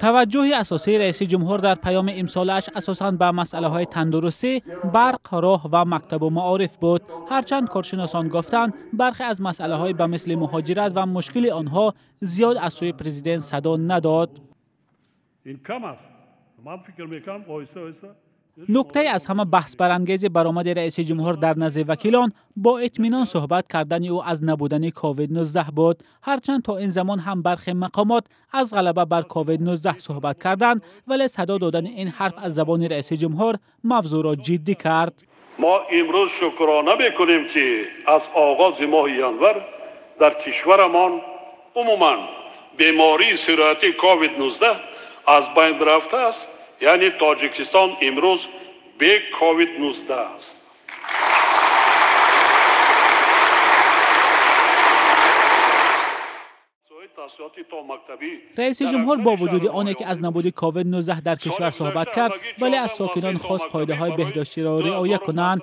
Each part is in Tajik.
Таваҷҷӯҳи асосии раиси ҷумҳур дар паёми имсолааш асосан ба масъалаҳои тандурустӣ, барқ, роҳ ва мактабу маориф буд. Ҳарчанд коршиносон гуфтанд, бархе аз масъалаҳои ба мисли муҳоҷират ва мушкили онҳо зиёд аз сӯи президент садо надод. Ин кам аст. Ман фикр мекунам оҳиста оҳиста. Нуктаи аз ҳама баҳсбарангези баромади раиси ҷумҳур дар назди вакилон бо итминон суҳбат кардани ӯ аз набудани ковид-19 буд. Ҳарчанд то ин замон ҳам бархе мақомот аз ғалаба бар ковид-19 суҳбат карданд, вале садо додани ин ҳарф аз забони раиси ҷумҳур мавзӯъро ҷиддӣ кард. Мо имрӯз шукрона мекунем, ки аз оғози моҳи январ дар кишварамон умуман бемории сироятии ковид-19 аз байн рафтааст. Яъне Тоҷикистон имрӯз бе ковид-19 аст. Раиси ҷумҳур бо вуҷуди оне ки аз набуди ковид-19 дар кишвар суҳбат кард, вале аз сокинон хост қоидаҳои беҳдоштиро риоя кунанд.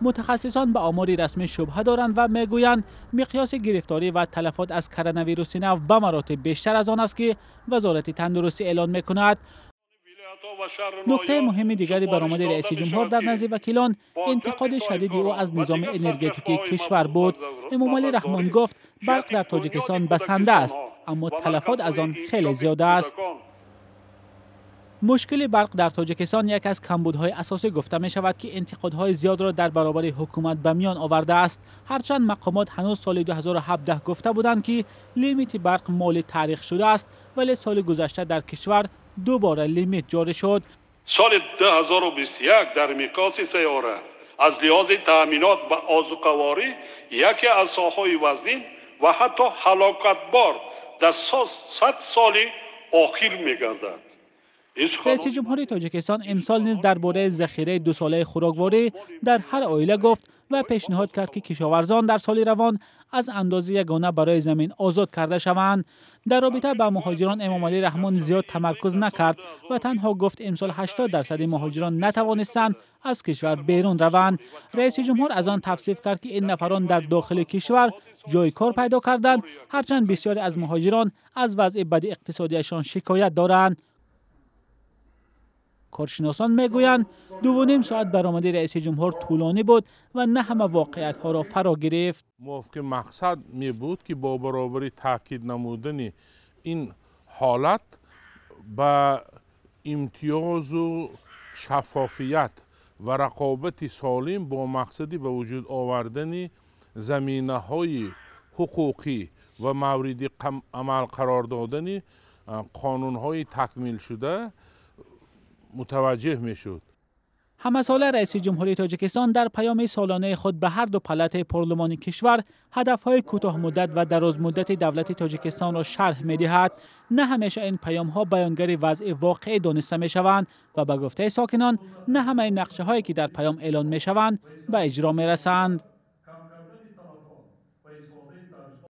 Мутахассисон ба омори расмӣ шубҳа доранд ва мегӯянд, миқёси гирифторӣ ва талафот аз коронавируси нав ба маротиб бештар аз он аст, ки Вазорати тандурустӣ эълон мекунад. Нуктаи муҳими дигари баромади раиси ҷумҳур дар назди вакилон интиқоди шадиди ӯ аз низоми энергетикии кишвар буд. Эмомалӣ Раҳмон гуфт, барқ дар Тоҷикистон басанда аст, аммо талафот аз он хеле зиёд аст. Мушкили барқ дар Тоҷикистон яке аз камбудҳои асосӣ гуфта мешавад, ки интиқодҳои зиёдро дар баробари ҳукумат ба миён овардааст. Ҳарчанд мақомот ҳанӯз соли 2017 гуфта буданд, ки лимити барқ моли таърих шудааст, вале соли гузашта дар кишвар дубора лимит ҷорӣ шуд. Соли 2021 дар миқёси сайёра аз лиҳози таъминот ба озуқаворӣ яке аз соҳаҳои вазнин ва ҳатто ҳалокатбор дар 100 соли охир мегардад. Раиси ҷумҳури Тоҷикистон имсол низ дар бораи захираи дусолаи хӯрокворӣ дар ҳар оила гуфт ва пешниҳод кард, ки кишоварзон дар соли равон аз андози ягона барои замин озод карда шаванд. Дар робита ба муҳоҷирон Эмомалӣ Раҳмон зиёд тамаркуз накард ва танҳо гуфт, имсол 80% муҳоҷирон натавонистанд аз кишвар берун раванд. Раиси ҷумҳур аз он тавсиф кард, ки ин нафарон дар дохили кишвар ҷои кор пайдо карданд, ҳарчанд бисёре аз муҳоҷирон аз вазъи бади иқтисодиашон шикоят доранд. Коршиносон мегӯянд, 2.5 соат баромади раиси ҷумҳур тӯлонӣ буд ва на ҳама воқеиятҳоро фаро гирифт. Мувофиқи мақсад мебуд, ки бо баробари таъкид намудани ин ҳолат ба имтиёзу шаффофият ва рақобати солим бо мақсади ба вуҷуд овардани заминаҳои ҳуқуқӣ ва мавриди амал қарор додани қонунҳои такмилшуда мутаваҷҷеҳ мешуд. Ҳамасола раиси ҷумҳурии Тоҷикистон дар паёми солонаи худ ба ҳар ду палатаи парлумони кишвар ҳадафҳои кӯтоҳмуддат ва дарозмуддати давлати Тоҷикистонро шарҳ медиҳад. На ҳамеша ин паёмҳо баёнгари вазъи воқеӣ дониста мешаванд ва ба гуфтаи сокинон на ҳамаи нақшаҳое ки дар паём эълон мешаванд ба иҷро мерасанд.